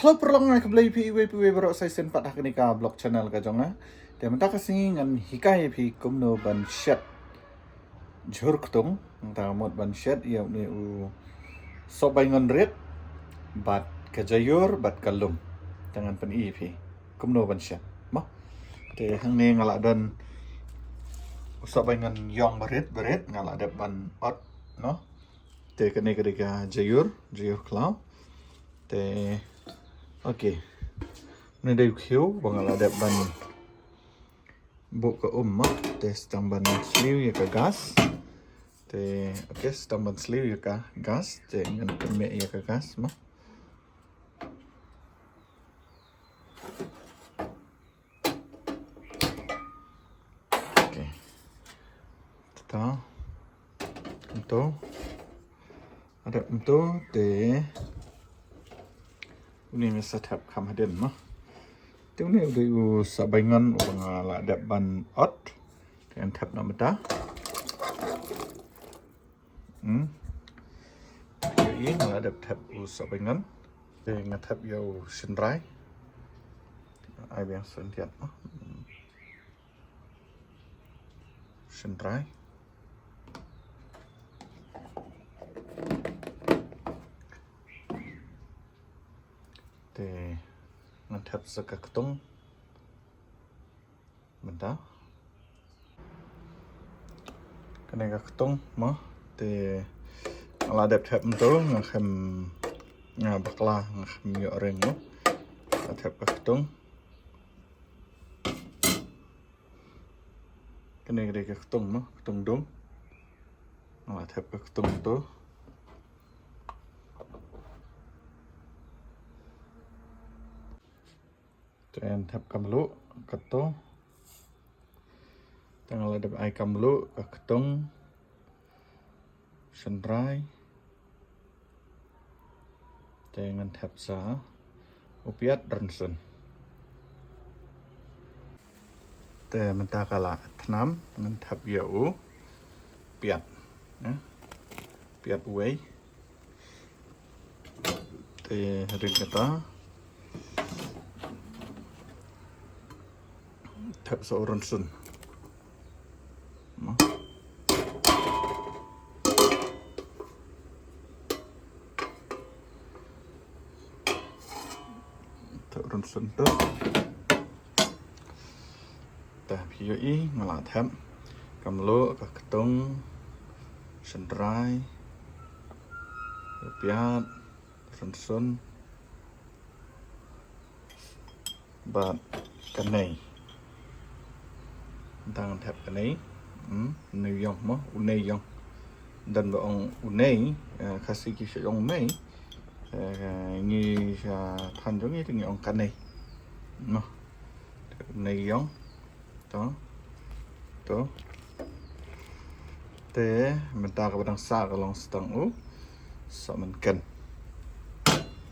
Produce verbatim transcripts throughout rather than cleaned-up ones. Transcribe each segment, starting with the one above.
Hello paralok, nga khublei phi iwei pa iwei baroh sa shisien pat ha kane ka vlog channel ka jong nga. Te mynta ka sngi ngan hikai ïa phi kumno ban shet jhur ktung, nangta mut ban shet ïa une u sohbaingon rit bad ka jaiur bad ka lung. Te ngan pyni ïa phi kumno ban shet mo. Te hangne nga la don u sohbaingon ïong barit barit, nga la dep ban ot no. Te kane ka dei ka jaiur, jaiur khlaw. Te okay, une dei u khiew ba nga la dep ban buh ka um mo. Te sdang ban sliew ïa ka gas. Te okay, sdang ban sliew ïa ka gas. Te ngan pynmih ïa ka gas mo. Okay. Te to. Te to. Ada kumto te une me sa thep kham hadien mo. Te une u dei u sohbaingon uba nga la dep ban ot. Te ngan thep noh mynta. Hmm. Ïa nga la dep thep u sohbaingon. Te nga thep ïa u shynrai. Ai biang sngewthuh mo. Shynrai. Te ngan thep sa ka ktung. Mynta kane ka ktung mo. Te nga la dep thep mynta, nga khlem, nga bakla, nga khlem ïoh ring mo. Nga thep ka ktung. Kane ka dei ka ktung mo, ktung dung. Nga la thep ka ktung to. Te ngan thep ka mluh kato. Te nga la dep ai ka mluh, ka ktung, shynrai. Te ngan thep sa u piat rynsun. Te mynta ka la thnam, ngan thep ïa u piat. Eh? Piat uwei. Te hadien kata thep sa u rynsun. Mo. Thep rynsun to. Te phi ïohi nga la thep ka mluh, ka ktung, shynrai, u piat, rynsun bad ka nei. Dang thep ka nei. Hmm, nei ïong mo, u nei ïong. Don ba ong u nei, eh, Khasi ki shu ong nei. Eh, ngi sha than jong ngi te ngi ong ka nei. Mo. Nei ïong. To. To. Te mynta kaba dang sah ka long sdang u sohmynken.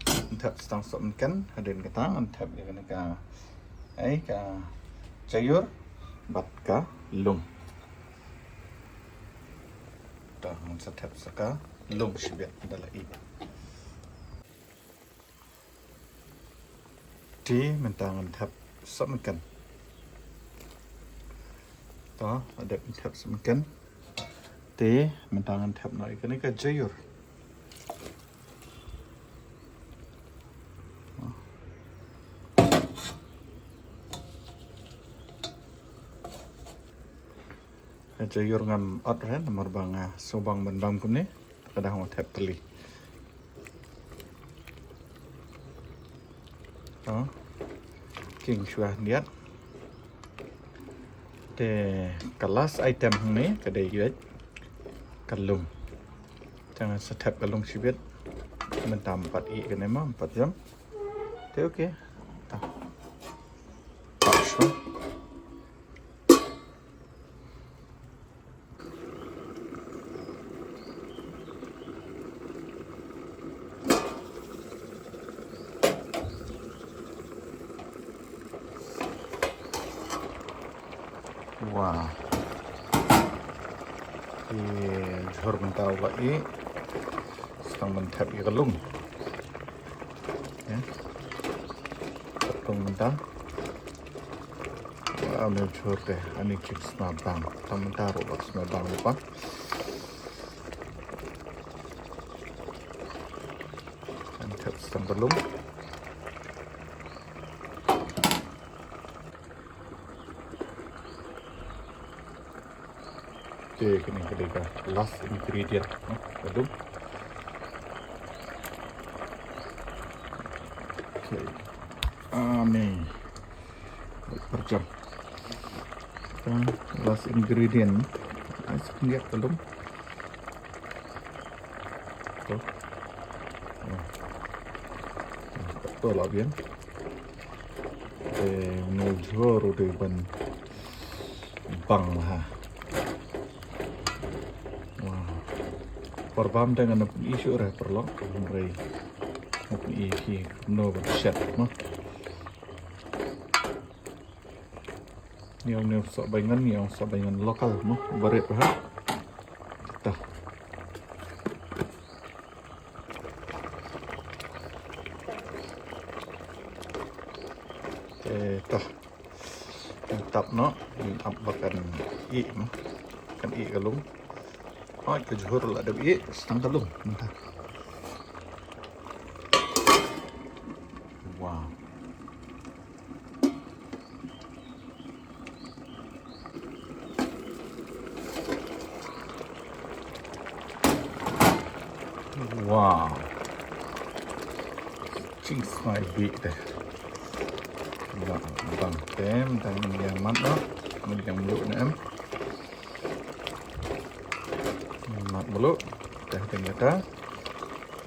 Ngan thep sdang sohmynken, hadien kata ngan thep ïa kane ka, ai, ka jaiur bad ka lung. To, ngan sa thep sa ka lung shibit da la ïeit. Te mynta ngan thep sohmynken. To, la dep thep sohmynken. Te mynta ngan thep noh ïa kane ka jaiur. Ka jaiur ngam ot re namar ba nga sngewbang ban bam kumne. Ka dang thep tylli. To. King shuwa niat. Te ka last item hangne ka dei ïa ka lung. Te ngan sa thep ka lung shibit. Mynta ym pat ih kane mo, ym pat jam. Te okay. Ta. Ta shuwa. Wah. Te jhur mynta u la ih. Sdang ban thep ïa ka lung. Ya. Tang mynta. Wa, me jhur te, ani chim sma bang. Tang mynta ruh bak sma bang lypa. An thep stang ka lum. Te kane ka dei ka last ingredient, no? Ka lum. Okay. Ani. Perjam. Ka last ingredient. Ai, sependiak ka lum. To. To la bien. Eh, me jhur u dei ban bang ha. Wow. Por bam te ngan pyni shuh re paralok. Hynrei ngan pyni hi kumno ban shet mo. Ni ong ni ong sohbaingan, ni ong sohbaingan local mo. Barit ha. Ta. Eh, ta. Tap noh, ngin ap ba kan ih mo. Kan ih ka lum. Oi, ka jhur la dep ih, stang ka lum. Mynta. Wow. Wow. Ching smai bih te. Bang, bang tem, tang yang mat noh. Yang mluh ne em. Mat mluh. Teh teng kata.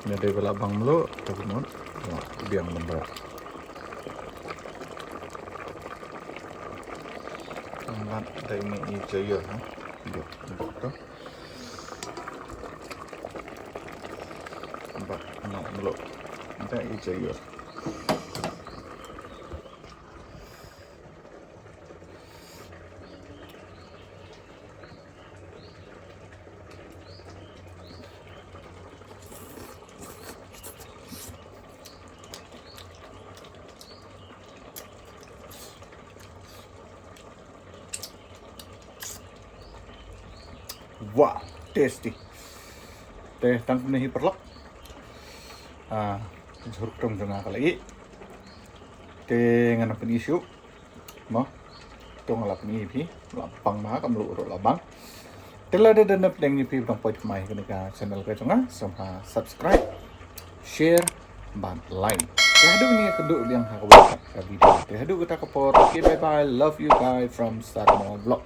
Nya dei ba la bang mluh, te mut. Mat biang bynta. Mat dei ni i jayur ha. Dok, dok tu. Bak mat mluh. Dei i jayur. Wah, tasty. Te tang kumne hi paralok. Ah, jhur ktung jong nga ka la ih. Te ngan pyni shuh. Mo. Tang la pyni phi, la bang ma ka mluh ruh la bang. Te lada don napdeng ïa phi ba dang poi thymmai kane ka channel ka jong nga, sngewbha subscribe, share bad like. Te haduh ngi ïakynduh biang ha kawei ka video. Te haduh kata ka por, okay, bye bye, love you guys from Sarmo Vlog.